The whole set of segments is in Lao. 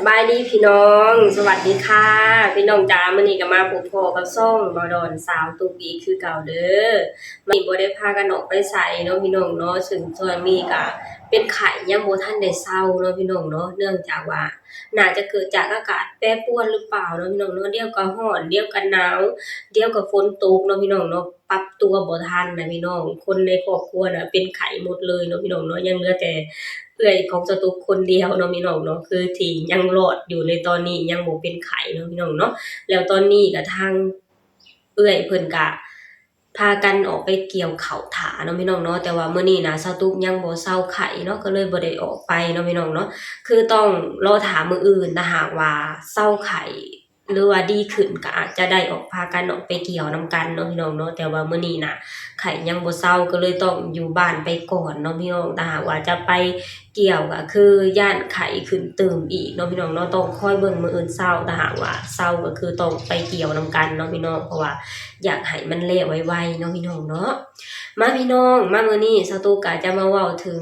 ສະບາຍດີພີ່ນ້ອງ ສະຫວັດດີຄ່ະພີ່ນ້ອງຈ້າ. ມື້ນີ້ກໍມາພົບພໍ້ກັບຊ່ອງເບົາດອນສາວຕຸກອີກຄືເກົ່າເດີ. ມື້ນີ້ບໍ່ໄດ້ພາກັນອອກໄປໃສເນາະພີ່ນ້ອງເນາະ, ເຊິ່ງຊ່ວງນີ້ກໍເປັນໄຂ້ ຍັງບໍ່ທັນໄດ້ເຊົາເນາະພີ່ນ້ອງເນາະ, ເນື່ອງຈາກວ່າໜ້າຈະເກີດຈາກອາກາດແປປວນຫຼືເປົ່າເນາະພີ່ນ້ອງເນາະ, ດຽວກໍຮ້ອນ ດຽວກໍໜາວ ດຽວກໍຝົນຕົກເນາະພີ່ນ້ອງເນາະ. ປັບຕົວບໍ່ທັນນະພີ່ນ້ອງ, ຄົນໃນຄອບຄົວນະເປັນໄຂ້ໝົດເລີຍເນາະພີ່ນ້ອງເນາະ, ຍັງເຫຼືອແຕ່ເອື້ອຍຂອງສາວຕຸກຄົນດຽວເນາະພີ່ນ້ອງເນາະ ຄືທີ່ຍັງລອດຢູ່ໃນຕອນນີ້ ຍັງບໍ່ເປັນໄຂ້ເນາະພີ່ນ້ອງເນາະ. ແລ້ວຕອນນີ້ກະທາງເອື້ອຍເພິ່ນກະພາກັນອອກໄປກ່ຽວເຂົ້າຖ້າເນາະພີ່ນ້ອງເນາະ, ແຕ່ວ່າມື້ນີ້ນະສາວຕຸກຍັງບໍ່ເຊົາໄຂ້ເນາະ ກໍເລີຍບໍ່ໄດ້ອອກໄປເນາະພີ່ນ້ອງເນາະ, ຄືຕ້ອງລໍຖ້າມື້ອື່ນ ຖ້າຫາກວ່າເຊົາໄຂ້ ຫຼືວ່າດີຂຶ້ນກໍອາດຈະໄດ້ອອກ ພາກັນອອກໄປກ່ຽວນຳກັນເນາະພີ່ນ້ອງເນາະ. ແຕ່ວ່າມື້ນີ້ນະໄຂ້ຍັງບໍ່ເຊົາ ກໍເລີຍຕ້ອງຢູ່ບ້ານໄປກ່ອນເນາະພີ່ນ້ອງ. ຖ້າຫາກວ່າຈະໄປກ່ຽວກໍຄືຢ້ານໄຂ້ຂຶ້ນຕື່ມອີກເນາະພີ່ນ້ອງເນາະ, ຕ້ອງຄອຍເບິ່ງມື້ອື່ນເຊົ້າ. ຖ້າຫາກວ່າເຊົາກໍຄືຕ້ອງໄປກ່ຽວນຳກັນເນາະພີ່ນ້ອງ, ເພາະວ່າຢາກໃຫ້ມັນແລ້ວໄວໆເນາະພີ່ນ້ອງເນາະ. ມາພີ່ນ້ອງ ມາມື້ນີ້ສາວຕຸກກະຈະມາເວົ້າເຖິງ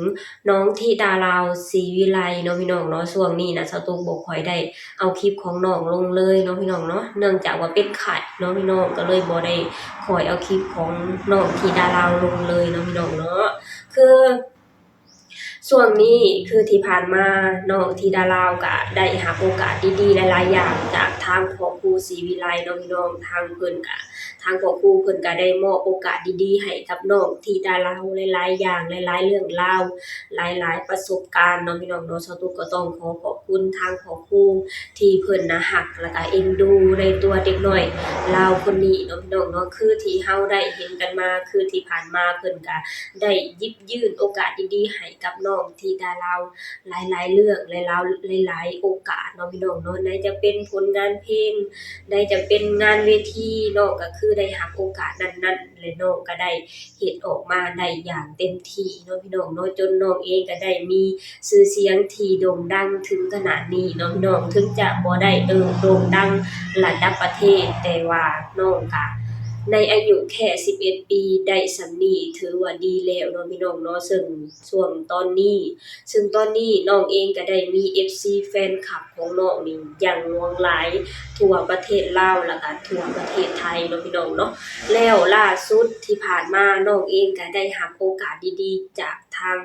ນ້ອງທິດາລາວ ສີວິໄລເນາະພີ່ນ້ອງເນາະ. ຊ່ວງນີ້ນະສາວຕຸກບໍ່ຄ່ອຍໄດ້ເອົາຄລິບຂອງນ້ອງລົງເລີຍເນາະພີ່ນ້ອງເນາະ, ເນື່ອງຈາກວ່າເປັນໄຂ້ເນາະພີ່ນ້ອງ, ກໍເລີຍບໍ່ໄດ້ຄ່ອຍເອົາຄລິບຂອງນ້ອງທິດາລາວລົງເລີຍເນາະພີ່ນ້ອງເນາະ. ຄື ຊ່ວງນີ້ຄືທີ່ຜ່ານມາ ນ້ອງທິດາລາວກະໄດ້ຮັບໂອກາດດີໆຫຼາຍໆຢ່າງຈາກທາງພໍ່ຄູສີວິໄລເນາະພີ່ນ້ອງ. ທາງເພິ່ນກະ ທາງພໍ່ຄູເພິ່ນກະໄດ້ມອບໂອກາດດີໆໃຫ້ກັບນ້ອງທິດາລາວຫຼາຍໆຢ່າງ ຫຼາຍໆເລື່ອງລາວ ຫຼາຍໆປະສົບການເນາະພີ່ນ້ອງເນາະ. ສາວຕຸກກໍຕ້ອງຂໍຂອບຄຸນທາງພໍ່ຄູທີ່ເພິ່ນນະຮັກ ແລ້ວກະເອັນດູໃນຕົວເດັກນ້ອຍລາວຄົນນີ້ເນາະພີ່ນ້ອງເນາະ. ຄືທີ່ເຮົາໄດ້ເຫັນກັນມາ ຄືທີ່ຜ່ານມາເພິ່ນກະໄດ້ຢິບ ຍື່ນໂອກາດດີໆໃຫ້ກັບນ້ອງທິດາລາວຫຼາຍໆເລື່ອງ ຫຼາຍໆ ຫຼາຍໆໂອກາດເນາະພີ່ນ້ອງເນາະ. ໃນຈະເປັນຜົນງານເພງ ໃນຈະເປັນງານເວທີ ນ້ອງກໍຄືໄດ້ຮັບໂອກາດນັ້ນໆ ແລະ ນ້ອງກໍໄດ້ເຮັດອອກມາໄດ້ຢ່າງເຕັມທີ່ເນາະພີ່ນ້ອງເນາະ, ຈົນນ້ອງເອງກໍໄດ້ມີຊື່ສຽງທີ່ໂດ່ງດັງເຖິງຂະໜາດນີ້ເນາະພີ່ນ້ອງ. ເຖິງຈະບໍ່ໄດ້ ເອີ່ ໂດ່ງດັງລະດັບປະເທດ ແຕ່ວ່ານ້ອງກະ ໃນອາຍຸແຄ່ສິບເອັດປີໄດ້ສ່ຳນີ້ ຖືວ່າດີແລ້ວເນາະພີ່ນ້ອງເນາະ. ເຊິ່ງຊ່ວງຕອນນີ້ ເຊິ່ງຕອນນີ້ນ້ອງເອງກະໄດ້ມີເອັຟຊີແຟນຄລັບຂອງນ້ອງນີ້ຢ່າງຫຼວງຫຼາຍ ທົ່ວປະເທດລາວ ແລ້ວກະທົ່ວປະເທດໄທເນາະພີ່ນ້ອງເນາະ. ແລ້ວລ່າສຸດທີ່ຜ່ານມາ ນ້ອງເອງກະໄດ້ຮັບໂອກາດດີໆຈາກທາງ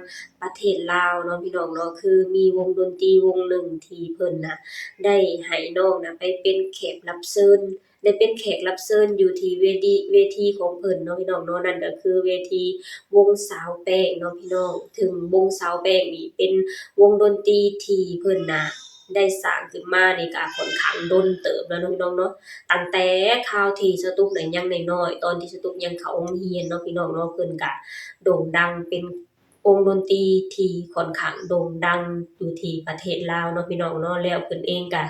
ປະເທດລາວເນາະພີ່ນ້ອງເນາະ, ຄືມີວົງດົນຕີວົງໜຶ່ງທີ່ເພິ່ນນະ ໄດ້ໃຫ້ນ້ອງນະໄປເປັນແຂກຮັບເຊີນ ໄດ້ເປັນແຂກຮັບເຊີນຢູ່ທີ່ເວທີ ເວທີຂອງເພິ່ນເນາະພີ່ນ້ອງເນາະ, ນັ້ນກໍຄືເວທີວົງຊາວແປ້ງເນາະພີ່ນ້ອງ. ເຊິ່ງວົງຊາວແປ້ງນີ້ເປັນວົງດົນຕີທີ່ເພິ່ນນະໄດ້ສ້າງຂຶ້ນມານີ້ກໍຂ້ອນຂ້າງດົນເຕີບແລ້ວເນາະພີ່ນ້ອງເນາະ, ຕັ້ງແຕ່ຄາວທີ່ສາວຕຸກນະຍັງນ້ອຍໆ ຕອນທີ່ສາວຕຸກຍັງເຂົ້າໂຮງຮຽນເນາະພີ່ນ້ອງເນາະ, ເພິ່ນກະໂດ່ງດັງເປັນ ວົງດົນຕີທີ່ຂ້ອນຂ້າງໂດ່ງດັງຢູ່ທີ່ປະເທດລາວເນາະພີ່ນ້ອງເນາະ. ແລ້ວເພິ່ນເອງກະ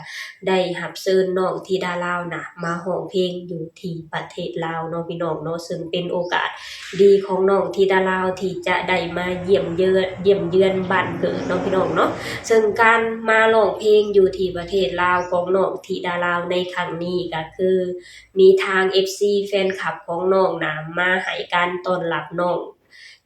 ໄດ້ຮັບເຊີນນ້ອງທິດາລາວນະມາຮ້ອງເພງຢູ່ທີ່ປະເທດລາວເນາະພີ່ນ້ອງເນາະ, ເຊິ່ງເປັນໂອກາດດີຂອງນ້ອງທິດາລາວທີ່ຈະໄດ້ມາຢ້ຽມເຢືອນ ຢ້ຽມເຢືອນບ້ານເກີດເນາະພີ່ນ້ອງເນາະ. ເຊິ່ງການມາຮ້ອງເພງຢູ່ທີ່ປະເທດລາວຂອງນ້ອງທິດາລາວໃນຄັ້ງນີ້ ກະຄືມີທາງເອັຟຊີແຟນຄລັບຂອງນ້ອງນະ ມາໃຫ້ການຕ້ອນຮັບນ້ອງ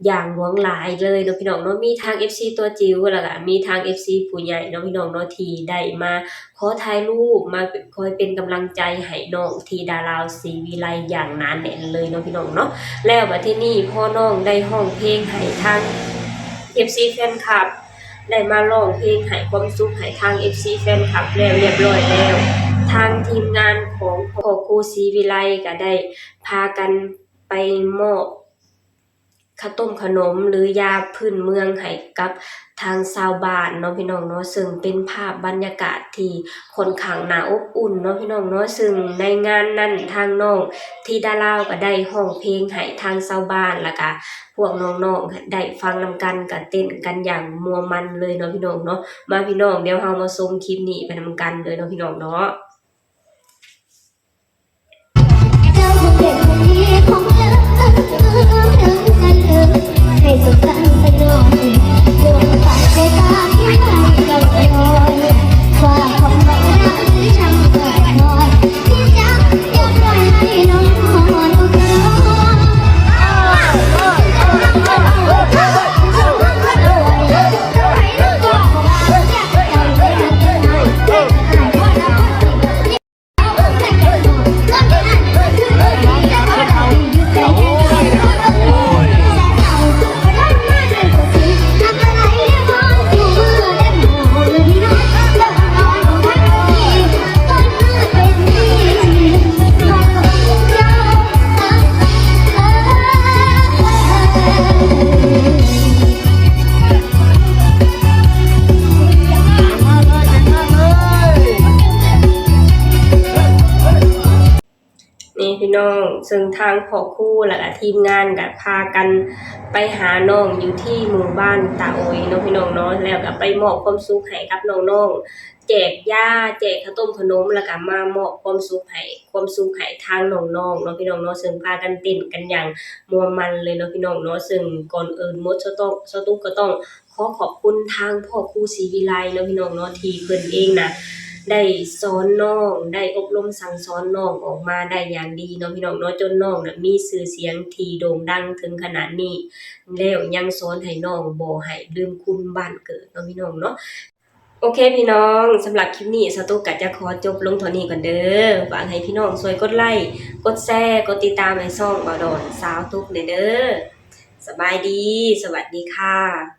ຢ່າງຫຼວງຫຼາຍເລີຍເນາະພີ່ນ້ອງເນາະ. ມີທັງເອັຟຊີຕົວຈິ໋ວ ແລ້ວກະມີທັງເອັຟຊີຜູ້ໃຫຍ່ເນາະພີ່ນ້ອງເນາະ ທີ່ໄດ້ມາຂໍຖ່າຍຮູບ ມາຄອຍເປັນກຳລັງໃຈໃຫ້ນ້ອງທິດາລາວ ສີວິໄລ ຢ່າງໜາແໜ້ນເລີຍເນາະພີ່ນ້ອງເນາະ. ແລ້ວບັດທີນີ້ ພໍນ້ອງໄດ້ຮ້ອງເພງໃຫ້ທາງເອັຟຊີແຟນຄລັບ ໄດ້ມາຮ້ອງເພງໃຫ້ຄວາມສຸກໃຫ້ທາງເອັຟຊີແຟນຄລັບແລ້ວຮຽບຮ້ອຍແລ້ວ, ທາງທີມງານຂອງພໍ່ຄູສີວິໄລກະໄດ້ພາກັນໄປມອບ ເຂົ້າຕົ້ມເຂົ້າໜົມ ຫຼື ຢາພື້ນເມືອງໃຫ້ກັບທາງຊາວບ້ານເນາະພີ່ນ້ອງເນາະ, ເຊິ່ງເປັນພາບບັນຍາກາດທີ່ຂ້ອນຂ້າງໜ້າອົບອຸ່ນເນາະພີ່ນ້ອງເນາະ. ເຊິ່ງໃນງານນັ້ນ ທາງນ້ອງທິດາລາວກໍໄດ້ຮ້ອງເພງໃຫ້ທາງຊາວບ້ານ ແລ້ວກະພວກນ້ອງໆໄດ້ຟັງນຳກັນ ກະເຕັ້ນກັນຢ່າງມົວມັນເລີຍເນາະພີ່ນ້ອງເນາະ. ມາພີ່ນ້ອງ ດຽວເຮົາມາຊົມຄລິບນີ້ໄປນຳກັນເລີຍເນາະພີ່ນ້ອງເນາະ. ເຈົ້າຄົງເປັນຄົນດີຂອງເລີກ ເລີກ ເລີກ ໃຫ້ສົມດັງສະໜອງ ດວງໃສໃຈຕາທີ່ໃຫ້ເຈົ້າລອຍ ວ່າຂອງເຮົານະຄືຊ່າງເກີດນ້ອຍ ທີ່ຈະຮຽບຮ້ອຍໃຫ້ນ້ອງຮອດເຈົ້າ. ເຊິ່ງທາງພໍ່ຄູ ແລ້ວກະທີມງານກະພາກັນໄປຫານ້ອງຢູ່ທີ່ໝູ່ບ້ານຕາໂອຍເນາະ ພີ່ນ້ອງເນາະ ແລ້ວກະໄປມອບຄວາມສຸກໃຫ້ກັບນ້ອງໆ ແຈກຢາ ແຈກເຂົ້າຕົ້ມເຂົ້າໜົມ ແລ້ວກະມາມອບຄວາມສຸກໃຫ້ ຄວາມສຸກໃຫ້ທາງນ້ອງໆເນາະ ພີ່ນ້ອງເນາະ ເຊິ່ງພາກັນເຕັ້ນກັນຢ່າງມ່ວນມັນເລີຍເນາະ ພີ່ນ້ອງເນາະ ເຊິ່ງກ່ອນອື່ນໝົດ ສະຕຸກ ສະຕຸກກໍຕ້ອງ ຂໍຂອບຄຸນທາງພໍ່ຄູສີວິໄລເນາະ ພີ່ນ້ອງເນາະ ທີ່ເພິ່ນເອງນະ ໄດ້ສອນນ້ອງ ໄດ້ອົບຮົມສັ່ງສອນນ້ອງອອກມາໄດ້ຢ່າງດີເນາະ ພີ່ນ້ອງເນາະ ຈົນນ້ອງນະມີຊື່ສຽງທີ່ໂດ່ງດັງເຖິງຂະໜາດນີ້ ແລ້ວຍັງສອນໃຫ້ນ້ອງບໍ່ໃຫ້ລືມຄຸນບ້ານເກີດເນາະ ພີ່ນ້ອງເນາະ. ໂອເຄ ພີ່ນ້ອງ ສຳລັບຄລິບນີ້ ສາວຕຸກກະຈະຂໍຈົບລົງເທົ່ານີ້ກ່ອນເດີ. ຝາກໃຫ້ພີ່ນ້ອງຊ່ວຍກົດໄລ ກົດແຊ ກົດຕິດຕາມໃຫ້ຊ່ອງບ່າວດອນສາວຕຸກແດ່ເດີ. ສະບາຍດີ ສະຫວັດດີຄ່ະ.